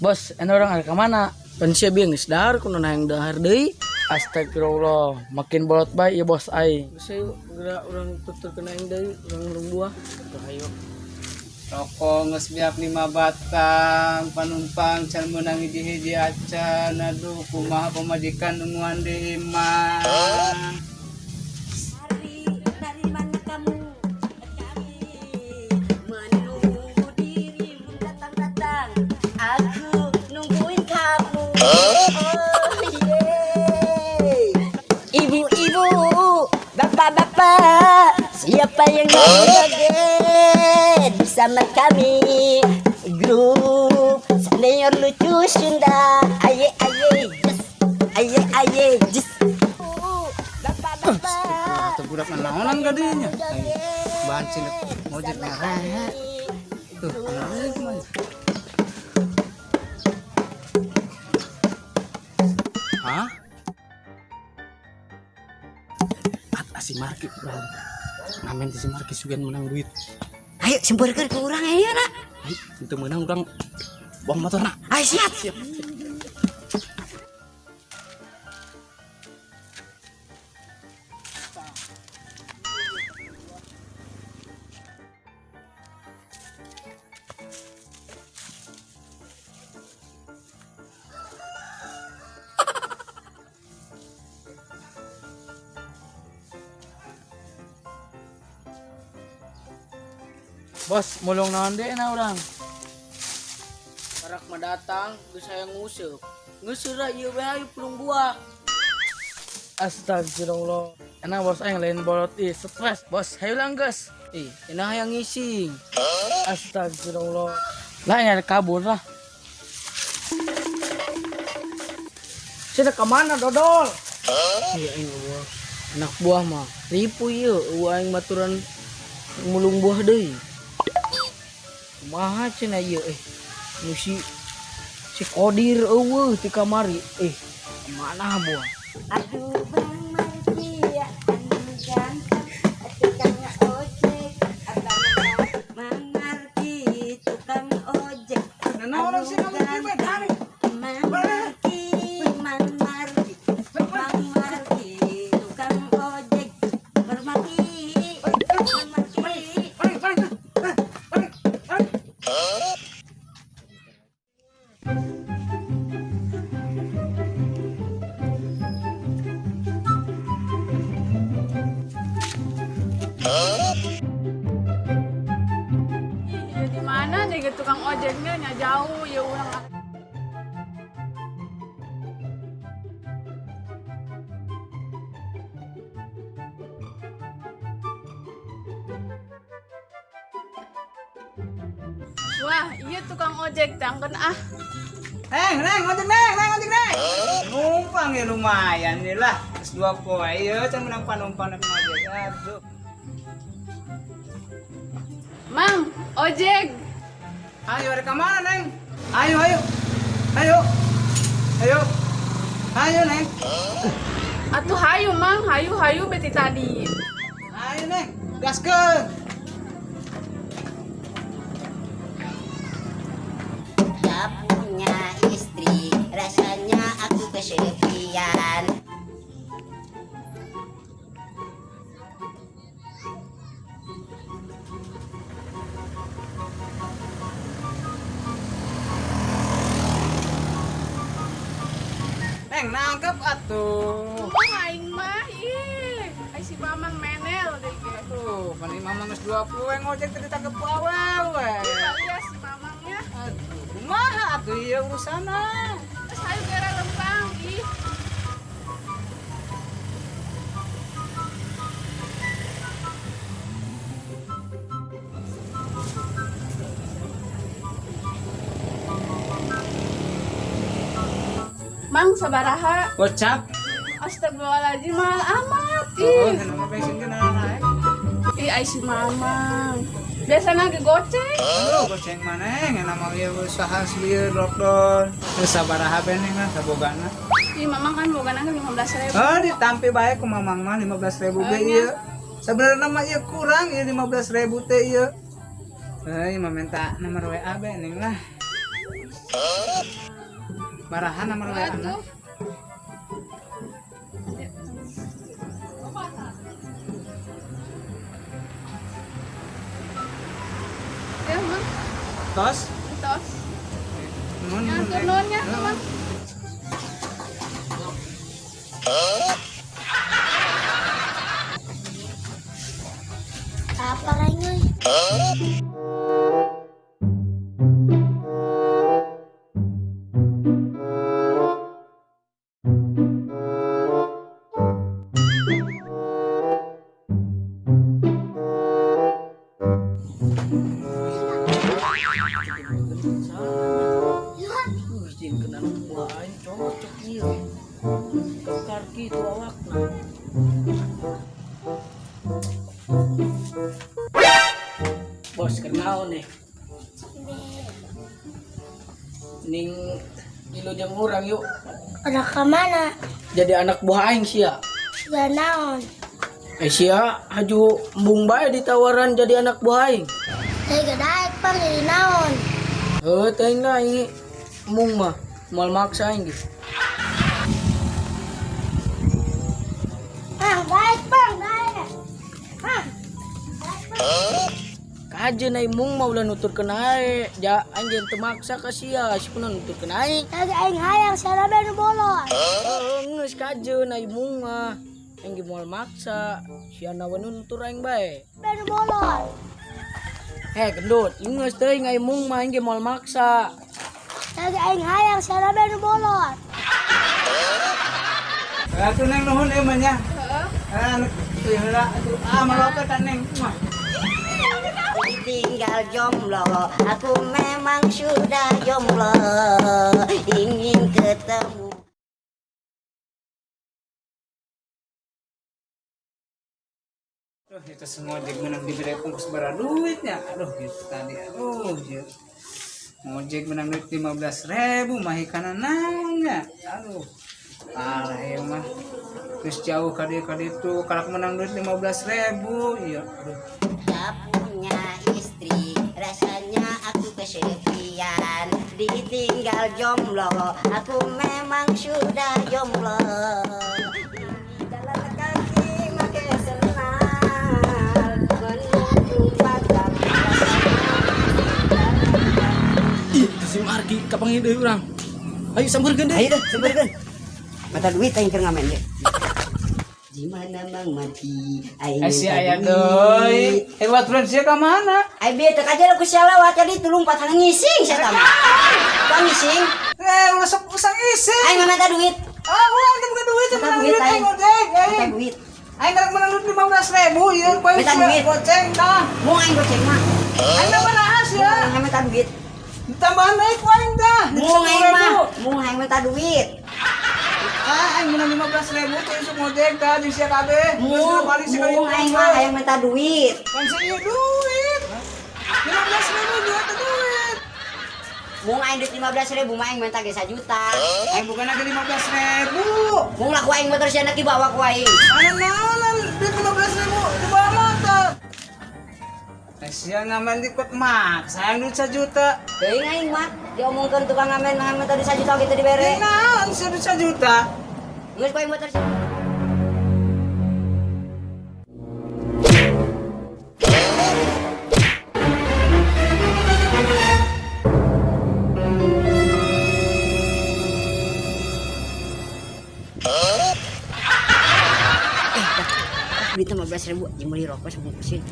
Bos, ene orang ada kemana? Pan sia bieu geus dahar kudu hayang dahar deui. Astagfirullah, makin bolot bae ieu bos aing. Geus ayo geura urang tuturkeun aing deui, urang mulung buah. Tuh ayo. Rokok geus biak 5 batang, panumpang can meunang hiji-hiji acan. Aduh, kumaha pamajikan nungguan di imah. Dari mana kamu? Kami menunggu dirimu datang-datang. Aku nungguin kamu. Oh yeah. Ibu-ibu, bapak-bapak, siapa yang mau joget bersama kami? Grup senior lucu Sunda. Aye aye yes. Aye aye yes. Bapak-bapak. Tuh budak naonan gadinya. Bancing ngojek merah. Tuh, kumaha kumaha. Hah? At si Marki urang. Ngamen ti si Marki sugan menang duit. Ayo sempurkan ke urang ayo nak. Ayo, teu meunang urang buang motorna. Ayo siap. Siap. Bos, mulung naon deui na urang? Parak mah datang geus hayang nguseup. Geus heula ieu we hayu pulung buah. Astagfirullah. Enak bos aing lain bolot ih, stres. Bos, hayu lang geus. Ih, enak hayang ngising. Astagfirullah. Lah nyari kabur lah. Sia ka mana dodol? Iya aing eueuh. Anak buah mah ripu ieu, eueuh aing baturan mulung buah deui. Kumaha cenah ieu eh? Nu si Kodir eueuh ti kamari. Eh, mana buah? Aduh Bang Marki, anu ganteng, tukang ojek. Abang Bang Marki, tukang ojek. Nah, orang sih kamu gimana? Mang Marki, Mang Marki, Mang Marki, tukang ojek. Bermaki, Mang Marki. Iya di mana nih tukang ojeknya nya jauh ya urang. Wah, iya tukang ojek tangken ah. Neng, neng, ojek neng, neng, ojek neng. Numpang ya lumayan nih lah. Terus 2 poe ya, can menang panumpang nang ojek. Aduh. Mang, ojek. Ayo ada ke mana, Neng? Ayo, ayo. Ayo. Ayo. Ayo, Neng. Atuh hayu, Mang, hayu hayu beti tadi. Ayo, Neng. Gaskeun. Gak punya istri, rasanya aku kesepian. Neng, nangkep atuh. Oh, aing mah ih. Ai si Mamang menel deui ge. Aduh, pan mamang geus 2 poe ngojek teh ditangkep ku awewe. Iya si Mamangnya. Aduh, kumaha atuh ieu urusanna? Terus hayu gera lempang ih. Mang sabaraha? Gocap. Astagfirullahaladzim mahal amat Oh, ih. kenapa bensin ke naik? Ih ai si Mamang. Biasana ge goceng. Aduh, goceng mana yang nama ieu usaha selieu lockdown. Geus sabaraha beneng lah sabogana. Ih Mamang kan bogana ge 15.000. Oh, ditampi bae ku Mamang mah 15.000 ge ieu. Sebenarnya mah ieu kurang ieu 15.000 teh ieu. Heuh, mah minta nomor WA beneng lah. Marahan nomor WA na. Atuh. Ya, Mang. Tos. Tos. Nuhun. Ya, Nuhun, atur Neng. nuhun ya, Mang. Apa aing euy? Jeung kena anak buah aing cocok ieu. Kekar kitu awakna. Bos keur naon nih? Ning ilu jeung urang yuk. Udah ke mana? Jadi anak buah aing sia. Ya naon? Eh sia haju embung bae ditawaran jadi anak buah aing. Hei gedaek pang jadi naon? Heuh teuing lah aing embung mah moal maksa aing ge. Pang daek pang daek. Pang. Kajeun aing mung mah ulah nuturkeun ae. Ja aing ge teu maksa ka sia, sipuna nuturkeun aing. Tadi aing hayang sarana nu bolot. Heuh geus kajeun aing mung mah. Aing ge moal maksa, sia na we nu nutur aing bae. Nu bolot. Heh gendut, geus teuing aing mung mah aing ge moal maksa. Tadi aing hayang sarana nu bolot. Atuh Neng nuhun ieu mah nya. Heeh. Ah, anu teu heula atuh. Ah, malotot ka Neng. Mah. Tinggal jomblo, aku memang sudah jomblo, ingin ketemu. Aduh, itu semua ngojek menang diberi ongkos bara duitnya. Aduh, gitu tadi. Aduh, ya. Ngojek menang duit 15.000 mah ikana naonnya. Aduh. Parah ya mah. Terus jauh kali kali itu kalau menang duit 15.000 iya. Aduh. Tak punya istri, rasanya aku kesepian. Ditinggal jomblo, aku memang sudah jomblo. Jalan kaki makin senang, menuju Batam. Ih, itu si Marki kapanggih deui urang. Ayo sampeurkeun deui. Ayo dah, sampeurkeun. Mata duit aing keur ngamen ge. Di mana Mang Marki? Aing Eh si minta aya duit. deui. Eh baturan sia ka mana? Ai bieu teh kajeun ku sia lewat tadi tulung patang ngising sia tah mah. Tukang ngising. Eh ulah sok usang ising. Aing mah minta duit. Ah, ulah teh bukan duit, Minta menang duit duit aing aing. ngojek. Minta Aing. duit. Aing karek menang duit 15.000 ieu poe Minta sia duit. goceng tah. Mau aing goceng mah. Aing mah naas ya. Aing minta duit. Tambahan deui ku aing tah. Mau aing mah, mau aing minta duit. Ah, aing menang 15.000 teh isuk ngojek tah di sia kabeh. Mau, balik sekali. mau aing mah aing minta duit. Kan sia duit. 15.000 duit teh duit. Mau aing duit 15.000 mah aing minta ge 1 juta. Aing bukan lagi 15.000. Mau laku aing motor sia dibawa ku aing. Mana naonan duit 15.000 dibawa motor. Eh, sia ngamen dikot mak, sayang duit 1 juta. Teuing aing mah diomongkeun tukang ngamen mah minta duit 1 juta gitu dibere. Naon sia duit 1 juta? Geus ku aing motor sia. Eh, dah. Duit 15.000 jeung meuli rokok sebungkusin.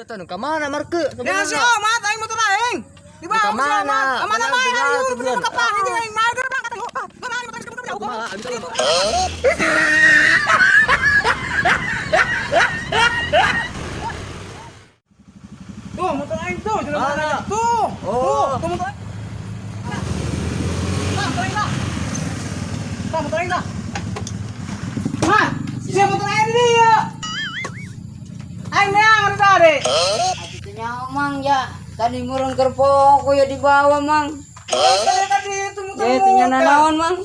Eta nu ka mana Marke? Ya si Omat aing motor aing. Di bawah Ka si mana? Omat. Amana Mana main berat, aing tujuan? udah kapan ini aing main gerbang kata gua. Gua main motor Kumaha, abis itu. Tuh motor aing tuh, jalan Mana? mana? Tuh. Oh. Tuh, tuh motor aing. Tah, motor aing tah. Tah, motor aing tah. Mah, si motor aing di dieu. Aing neang ari tadi. Atuh nyaho mang ya. Tadi murang kerpok ya dibawa mang. Tadi tadi itu motor. Ya teu nyana naon mang.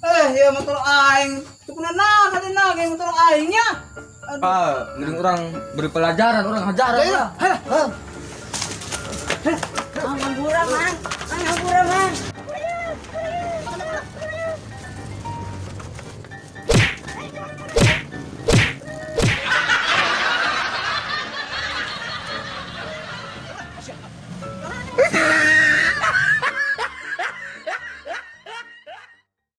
Eh, ya motor aing. Tuh kuna naon tadi naon kayak motor aingnya. Ah, mending orang beri pelajaran, orang hajaran lah. Mang hampura mang. Mang hampura.